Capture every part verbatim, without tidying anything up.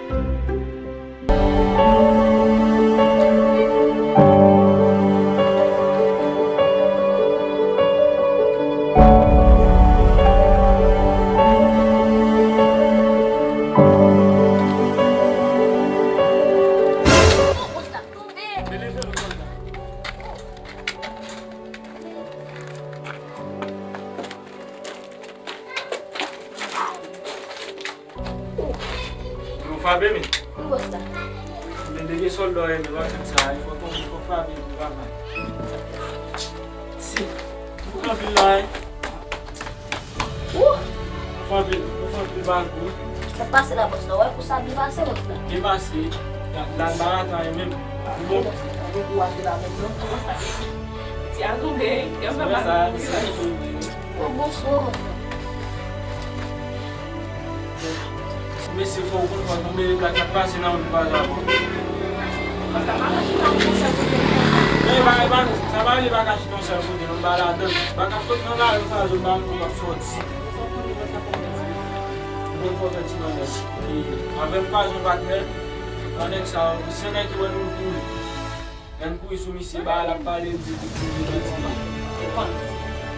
Yo, Fabien, men. Wi, bòs la. Men depi sòlda w ye, men w ap fè sa, fò ton, fò Fabien, li pa mal. Si. Ou pran anpil la, wi. Ou fè anpil, ou fè anpil bagay, wi. Sa k pase la, bòs la? Ou wè pou sa byen pase, bòs la? Byen pase. La, la, ba atan, e menm. Bon. Bòs la, pa gen pou achte la menm, non? Ti a tonbe, yo fè mal. Sa, se tonbe. Bon, bonswa, bòs la. Mesye, fò w konn fò nou mele blak k ap pase nan wout pa la. Men, e pa, e pa, sa pa vle pa ka chita yon sèl kote, non, ba ladan. Pa ka sot nan lari sa, zot ba m kou k ap sòti. Mwen fò fè ti manèv. E avè m kwaze yon patnè, nan nèg sa, se nèg ki wè nou kouri. Lè n kouri sou misye, ba l ap pale, l di viktim de bandi.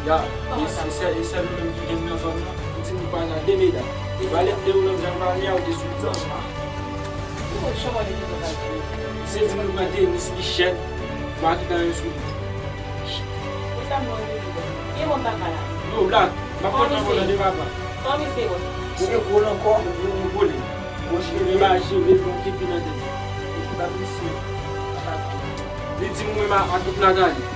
Ya, e se, se, e sèl nou menm ki gen nan zòn nan. Viktim nou pa nan de meda. E valè de ou lòt jan pale a, ou te sou zòn. Se di nou pran tenis, kichèt, pa kite anyen sou li. Yo, blak, m ap kontan pou tande papa. Kòman misye ye? Misye gwo nan kò, gwo nan kò li. Bon, cheve ba, cheve, bon, kepi nan tèt. Epi ba misye. Li di m mwen ak tout Nathalie.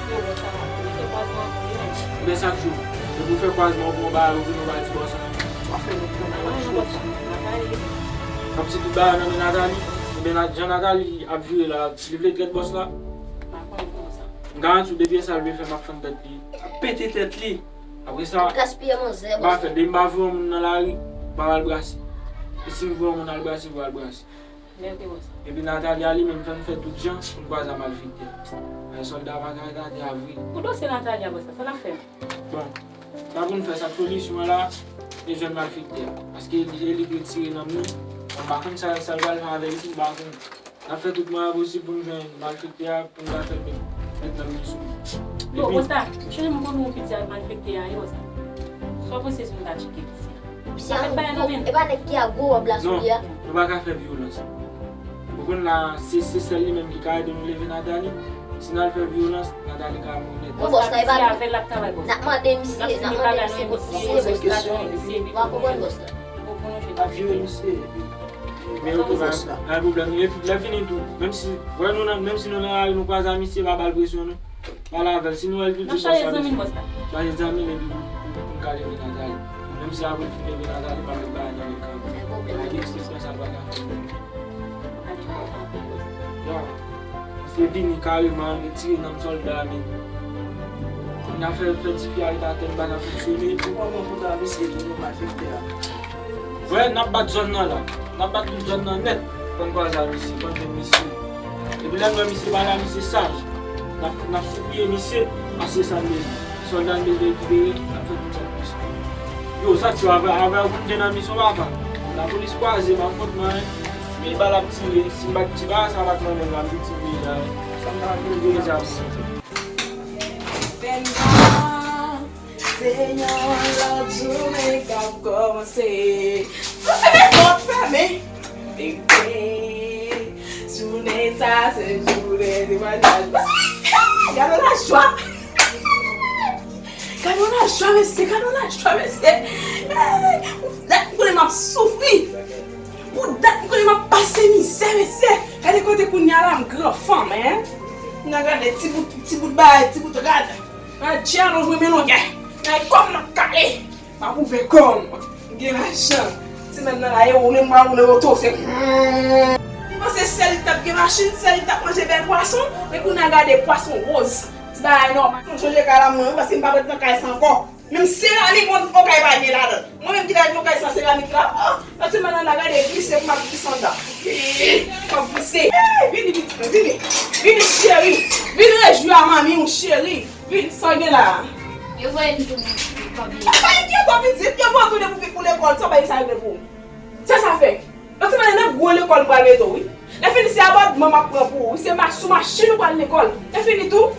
Yo, bon, sa va. Li fè kwazman pou li menm. Men sa k jou. Depi w fè kwazman pou yon bagay, ou vin yon bagay ti bòs la. W ap fè nou pran nan yon soti. Kòmsi tout bagay nan men Nathalie. Ebyen, Nat-, jan Nathalie ap vire la, li vle trèt bòs la. M pa konnen kòman sa. M garanti w, depi e sa l vle fè, m ap fann tèt li. Ap pete tèt li. Apre sa, gaspiye manzè, m pa fè, depi m pa voye yon moun nan lari, m pa al brase. E si m voye yon moun al brase, pou al brase. Epi Nathalie a li menm fè m fè tout jan pou m kwaze a malfektè. Men sòlda pa ka rete atè a vre. Pou dosye Nathalie a, bòs la, sa n ap fè? Bon, sa pou n fè, sa k solisyon an la, e jwenn malfektè a. Paske e li k retire nanm li, m pa konn sa, sa l pral fè avè li tou, m pa konn. N ap fè tout mwayen posib pou n jwenn malfektè a, pou n ka fè l met, met nanm li sou li. Yo, Rosa, m sonje m konn wè yon piti ak malfektè a, yo, Rosa. Sa w panse si nou ta tcheke piti a? Sa mèt bagay nan men l. E pa nèg ki a gwo wòb la sou li a? Non, nou pa ka fè vyolans. Ou konn la, se, se sèl li menm ki ka ede nou leve Nathalie. Si n al fè vyolans, Nathalie ka mouri nèt. Non, bòs la, e pa nou. N ap mande misye, n ap mande misye, misye, bòs la. W ap konprann, bòs la. Ap jere misye, epi Men yo tou pa gen pwoblèm. Epi lè fini tou, menm si, wè nou nan, menm si nou nan lari, nou kwaze a misye, pa ba l presyon non. Pale avè l. Si nou wè l tou di bòs la, chaje zanmi l, epi pou, pou, pou l ka leve Nathalie. Menm si apre l fin leve Nathalie, pa met bagay nan men kanpe. Avèk ekspresyon sa, l pa ka fè. Ya. Misye vini kareman, retire nanm sòlda a, men kounye a fè, fè tifi a ret atè, l pa ka fonksyone. Pou kòman pou ta mesye pou nou malfektè a? Wè, n ap bat zòn nan la. N ap bat tout zòn nan nèt. Fò n kwaze a misye, fò n jwenn misye. Epi lè n wè misye pa la, misye saj. N ap, n ap sipliye misye, paske sa n bezwen. Sòlda n bezwen rekipere, n ap fè tout sa n bezwen. Yo, sa t yo avè, avè yo konn gen nan misyon papa. Lapolis kwaze m, afwontman, men bal ap tire, si m bat ti bagay sa bat nan men m, m ap di ti bagay. Sa m ta vle di, se yon lòt jounen k ap kòmanse. Fèmen pòt, fèmen. Bebe, jounen sa se jounen temwayaj. Gade lajwa. Gade yon lajwa, mesye, gade yon lajwa, mesye. Ey, pou dat m konnen m ap soufri. Pou dat m konnen m ap pase mizè, mesye. Gade kote kounye a la, m gran fanm, en. N a gade ti bout, ti bout bagay, ti bout rad. An, dje alonj mwen men longè. Gade kòm m ap kale. M ap ouvè kò m. M gen lajan. Ti menm nan la, e woule m pral woule oto, se. M panse sèl li t ap gen machin, sèl li t ap manje bèl pwason, men kounye a gade pwason woz. Ti bagay nòmal. M chanje kay la mwen, wi, paske m pa p ret nan kay sa ankò. Menm seramik, on, on kay pa gen ladan. Mwen menm ki ta ret nan kay san seramik la. Oh, nan ti menm nan la, gade glise pou m ap glise anndan. M ap glise. Ey, vini, pitit mwen, vini. Vini, cheri. Vin rejwi a manmi w, cheri. Vin, sa w gen la a? Yo voye m tounen pou kòb lekòl. Ay, kiyès w ap vin di? Yo voye w tounen pou, pou lekòl, sa w pa gen sa regle pou ou. Se sa fè. Yon ti Gwo lekòl m pral mete w, wi. Lè fini, se abòdman m ap pran pou ou, wi. Se ma-, sou machin ou pral lekòl. Lè fini tou,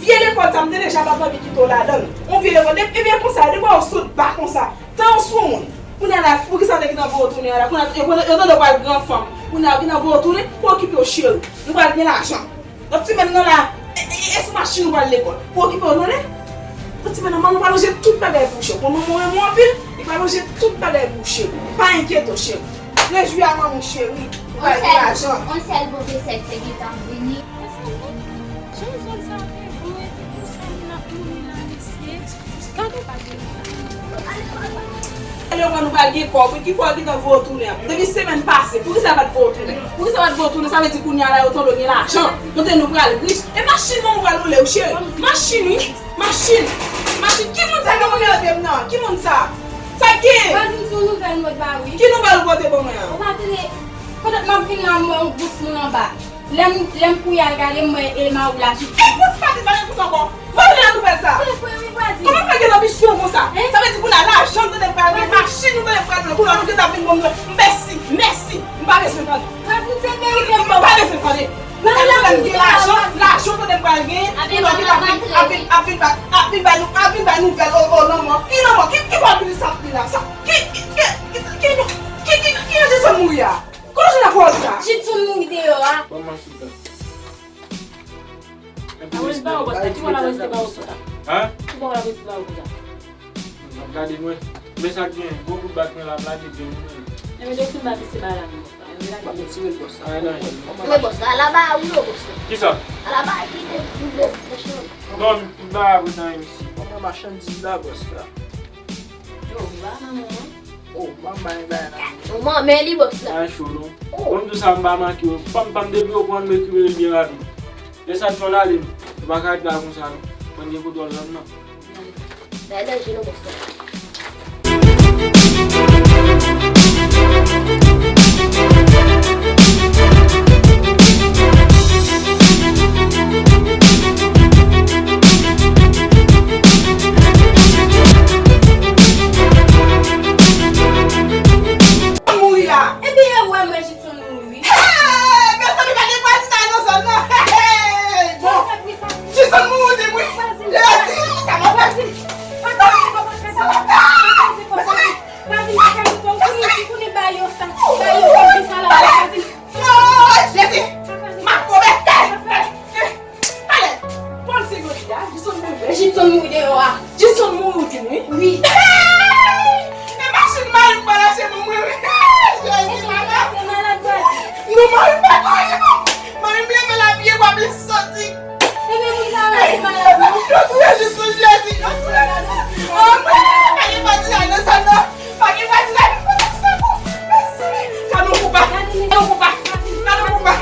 vye lekòl sa, m te deja pa t anvi kite w ladan l. Yon vye lekòl, depi, ebyen konsa, depi w sot ba konsa, tan w sou moun. Kounye a la, poukisa w te gentan voye w tounen an la? Kounye a, yo, yo tande w pral gen fanm. Kounye a, yo gentan voye w tounen pou okipe w, cheri. Nou pral gen lajan. Lòt semèn nan la, e, e, e sou machin ou pral lekòl. Pou okipe w, tande? Lòt semèn nan, manman pral ranje tout bagay pou ou, cheri. Bon, manman renmen w anpil, li pral ranje tout bagay pou ou, cheri. Pa enkyete w, cheri. Rejwi a manman w, cheri. Ou pral gen lajan. On sèl pwofesè ki te gentan vini. Jan zòn sa te bon, epi pou sa moun ap mouri la, mesye. Gade w pa gen sa. Lè yo wè nou pral gen kòb, wi, ki fè yo gentan voye w tounen an. Depi semèn pase, poukisa yo pa t voye w tounen? Poukisa yo pa t voye w tounen? Sa vle di kounye a la, yo tande w gen lajan. Yo te nou pral rich. E machin manman w pral woule, wi, cheri. Machin, wi. Machin. Machin. Ki moun sa ki voye w nan? Ki moun sa? Sa k gen? Vwazin, se yon nouvèl mwen ba wi. Ki nouvèl ou pote ban mwen an? Ou pa tande, pandan m ap vin la, m wè yon gwoup moun anba. Lè m, lè m kouri al gade, m wè Emma ou la chita. E pou ti pati pale konsa ankò. Mwen vle nan nouvèl sa. Se vre wi, vwazin. Kòman fè gen anbisyon konsa? Sa vle di kounye a lajan nou tande pral gen, machin nou tande pral gen, kounye a nou gentan vin ban m. Mèsi, mèsi. M pa bezwen tande. Vwazin, se verite m ba w. M pa bezwen tande. Lajan, lajan tande pral gen, kounye a ap vin, ap vin, ap vin, ap vin bay nou, ap vin bay nouvèl, o, o, lanmò. Ki lanmò? Ki, ki bò ap vin sa ap vin la? Sa, ki, ki, ki, ki, ki, ki, ki, ki, ki jan Jison mouri a? Kote w jwenn ak pawòl sa? Jidson mouri deyò a. Ban m al sou tèt. Amoris ba ou bòs la, ki bò la reste ba ou konsa? Hein? Ki bò la reste ba ou konsa? M ap gade mwen. Men sa k gen, gwo kout bat mwen la, m lage djèm mwen. Enben, depi m pa pise ba la, non, bòs la. Enben, lage djèm. Tirel bòs la. Ay, nan. Wi, bòs la, ala ba ou yo, bòs la. Kisa? Ala ba ki te doulè, franchman. Non, tout bagay ap ret nan men misye. Kòman machandiz la, bòs la? Yo, ba nan men mwen. Oh, manman, e bay nan men. Ou manman li, bòs la. Ay, cho, non. Oh. Bon, tout sa, m pa manke yo. Pam, pam, depi yo pran, m rekipere l byen rapid. Lè sa t fè w lale m, ou pa ka ret la konsa non. Mwen gen kote w al jwenn nan. Bay danje non, bòs la. Mouri la. Ebyen, e wè mwen Jidson mouri wi. Hey! Mezanmi, pa gen pati sa nan zòn nan. Hey, hey, bon. Jidson mouri, wi. Jezi, sa mwen fè. Sa mwen fè. Mezanmi. Jezi. Makobe. Ale, pran se jodi a, Jidson mouri. Jidson mouri deyò a. Jidson mouri, ou di m, wi? Wi. E machin mari m pral achte pou mwen, wi. Jezi, malad. Non, mari m pa konn anyen, non. Mari m leve l apiye, w ap li soti. Ebyen, moun sa yo se malad, non? Yo touye Jidson, Jezi, yo touye Jidson. Oh, mwen, pa gen pati la nan sa, non. Pa gen pati la, pa gen pati la. Gade yon koupa. Gade yon koupa. Gade yon koupa.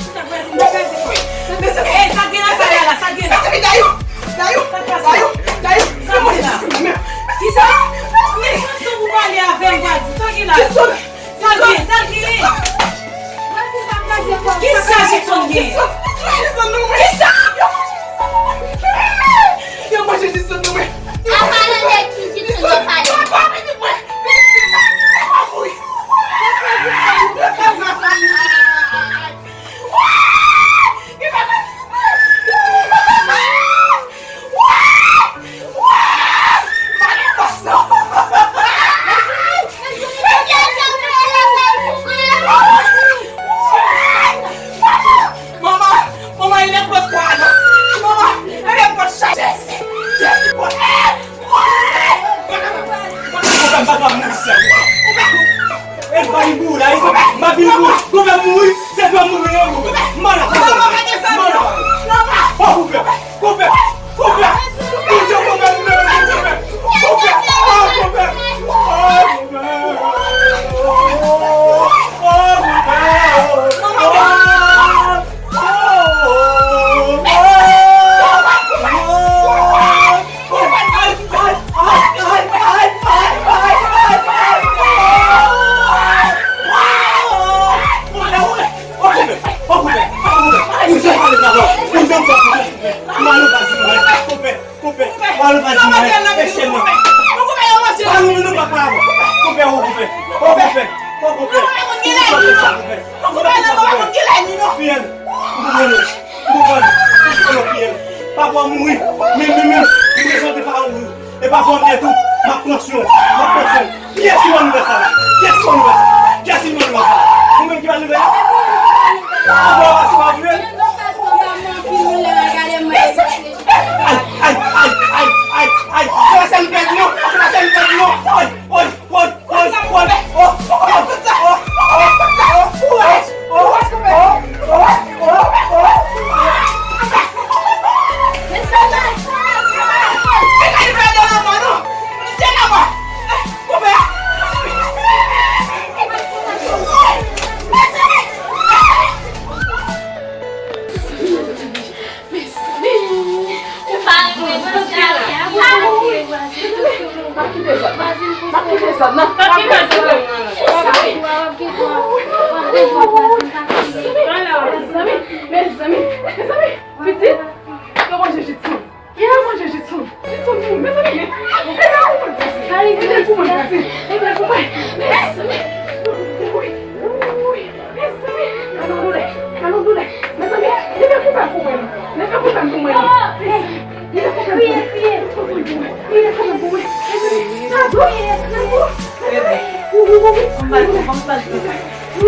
Chita, vwazin, pa kraze kò. Mesye, ey, sa gen nan sa la, sa gen la. Mesye, Dayou, Dayou, Dayou, Dayou. Sa gen la. Kisa? Mesye, sa pou pale avè m, vwazin. Sa gen la. Sa gen, sa gen. Vwazin, pa kraze kò. Kisa Jidson gen? Kisa? Yo manje Jidson nan men. Apa nan nèg ki Jidson nan pale? Manman, Mezanmi, mezanmi, mezanmi, pitit, yo manje jitson. Yo manje jitson. Jitson pou mwen, mezanmi. Ede pou mwen, pitit. Ede pou mwen, pitit. Ede pou mwen. Mezanmi. Wi, wi, mezanmi. Alon doulè, alon doulè. Mezanmi, ede pou mwen, pou mwen. Ede pou mwen, pou mwen. Ede pou mwen. Ede pou mwen, pou mwen. Ede pou mwen, pou mwen. Mezanmi. Ede. Ede. Ede.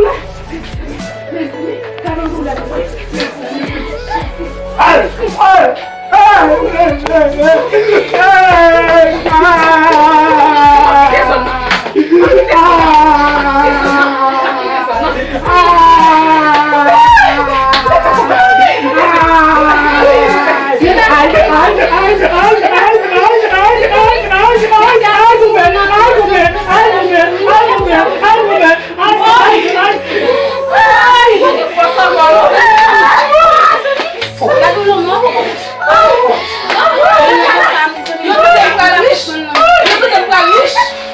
Ede.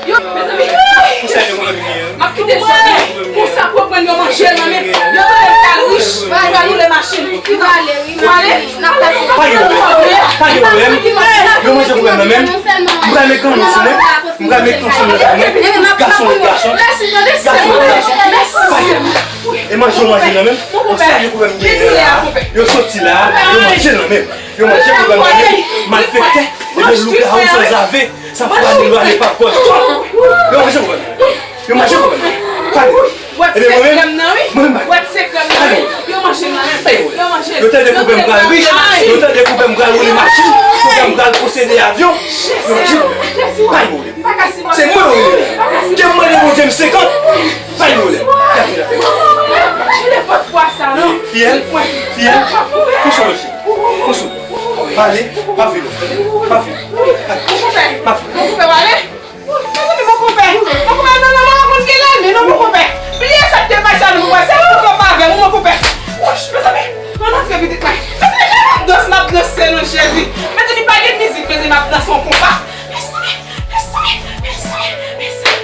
Yo, mezanmi, m ap kite sa, konsa pou yo pran yo manje nan men. Yo, mwen pral rich, mwen pral woule machin. Ou ale, wi, ale, n ap pase. Pa gen pwoblèm, pa gen pwoblèm. Yo manje pou mwen nan men. M pral met kanno sou mwen. M pral met kanno sou mwen. Gason, gason. Gason, gason. Pa gen pwoblèm. E manje yo manje nan men. Ou sa gen pwoblèm gen la. Yo soti la, yo manje nan men. Yo manje pou mwen nan men. Malfektè, e de lougawou sanzave. Sa fwa nou ale pa pòt. Yo manje pou mwen. Yo manje pou mwen. Pale. Ebe mwen menm, mwen menm pale. Pale. Yo tande koupe m pral rich. Yo tande koupe m pral woule machin. Koupe m pral posede avyon. Yo manje pou mwen. Pale. Se mwen yo rele. Ke m mande Bondye m senkant. Pale. Fiyèl, fiyèl, kouche w. Kouche w. Pale, pa fè. Pa fè. Pa fè. Mezanmi, mon konpè. Mon konpè, non, non, non, konn gen lènmi, non, mon konpè. Bliye sa k te pase a, non, mon konpè. Se ou konpè pa avè m, mon konpè. Wouch, mezanmi, ann antre pitit mwen. Mezanmi, lè m ap dans, m ap danse, non, Jezi. Mezanmi, pa gen mizik, mezanmi, m ap danse yon konpa. Mezanmi, mezanmi, mezanmi, mezanmi.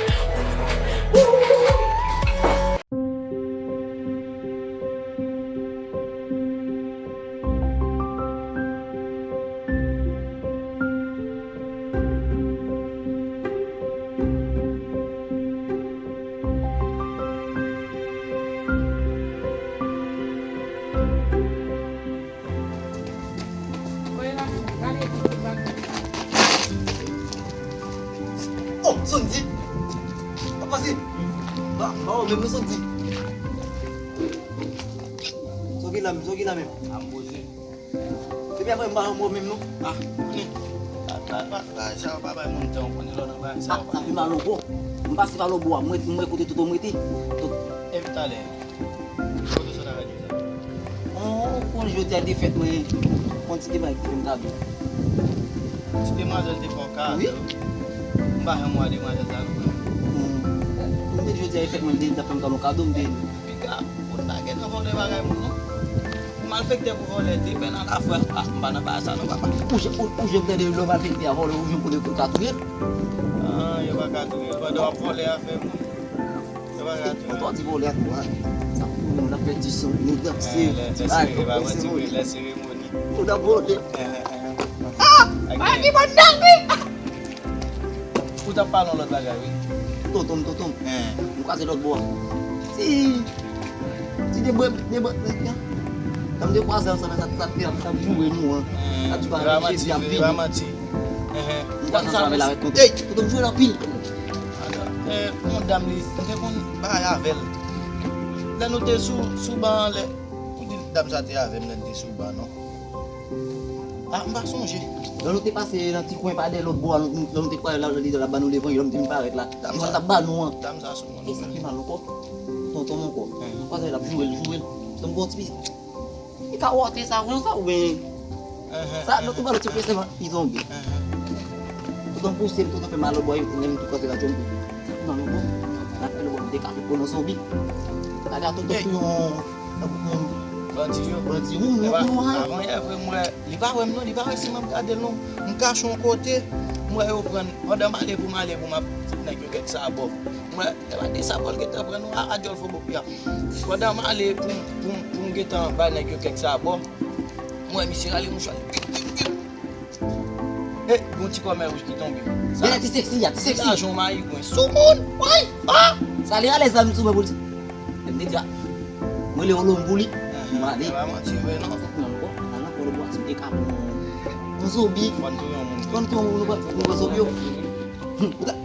Oh, Sondy! Sa pase? Ba, ba, ou menm non, Sondy. Sa w gen la menm, sa w gen la menm. A m poze. Depi apre m pa wè w menm non. Ah, konnen. Ba, ba, ba, ba, sa w pa bay moun tan, ou konnen lè w nan bagay sa w pa. Ah, sa fè mal ankò. M pase pa lòtbò a, m wè, m wè kote Toto m rete. Tot- Envite talè. Kote sa w ta fè di sa? On, on, jodi a te fèt mwen, on ti demwazèl ki te fè m kado. Ti demwazèl te fè w kado? Wi. M pa janm wè demwazèl sa non. Hmm. Mwen te jodi a e fèt mwen, m te di l t ap fè m kado, kado m te. Piga, moun pa gentan vòlè bagay moun non. Malfektè pou vòlè, te pè nan lafwa. Ah, m pa nan bagay sa non, papa. Ou jan, ou, ou jan tande lè malfektè a vòlè, ou jan konnen pou ka touye l. Ah, yo pa ka touye l pandan w ap vòlè afè moun. Yo pa ka touye l. Ou di vòlè a tou a. Sa pou moun ap fè ti son, nou danse, ti bagay, konprann se moun. Lè seremoni. Moun ap vòlè. Ah! Ay, ki bòn dèl wi! Ou t ap pale yon lòt bagay, wi. Tonton m, tonton m. Hein. M kwaze lòt bò a. Ti, ti debwè, debwè, hein. Lè m te kwaze ansanm sa, sa, sa, sa, sa joure nou an. Hein. Sa di pa Jezi ap vini. Hein. M kwaze ansanm avè l avèk tonton. Ey, tonton m joure l anpil. Atò, eh, yon dam li, m te konn bay avè l. Lè nou te sou, sou ban an, lè, ou di dam sa te avè m lè n te sou ban, non? Ah, m pa sonje. Lè nou te pase nan ti kwen pa dèyè lòt bò a, nou, lè nou te kwè la, li t ap ban nou levanjil, lè m te vin parèt la. Dam sa t ap ba nou an. Dam sa sou moun. E sa fè mal ankò. Tonton m ankò. Hein. M kwaze l ap joure l, joure l. Tonton m gon ti pitit. Li ka wòte sa, wi, sa, oubyen. Hein, hein, sa, hein, lòt ou ba lòt ti pitit sèlman, li tonbe. Hein, hein. Tonton m pouse l, tonton fè mal lòt bò a, li menm tou kwaze la jwenn tou. Sa fè mal ankò. N ap fè lòt bò, nou te ka fè pwononse yon bi. Gade a tonton tou yon Tankou moun, Bandi yo. Bandi, ou, ou, ou, ou, avan yè vre, m wè, li pa wè m non, li pa wè si m ap gade l non. M kache yon kote, m wè yo pran, pandan m ale pou m ale pou m ap fout nèg yo kèk sabò. M wè, e pa de sabò l gentan pran non, a, a djòl fo bòk ya. Pandan m ale pou m, pou m, pou m gentan bay nèg yo kèk sabò, m wè misye rale mouchwa li. E, gon ti kòmè wouj ki tonbe. Sa, genlè ti seksi a, ti seksi. Lajan mayigwen sou moun. Woy! Ah! Sa li rale zam sou mwen pou l di. M te di a. Mwen le yon lon pou li. M ale. E pa manti vre non. Nan kò, nan kò, nan kò, nou pral sou de kapon. Yon zonbi. Fò n touye yon moun. Fò n touye yon moun, nou pran, nou pran zonbi yo. Hmm, ou ta-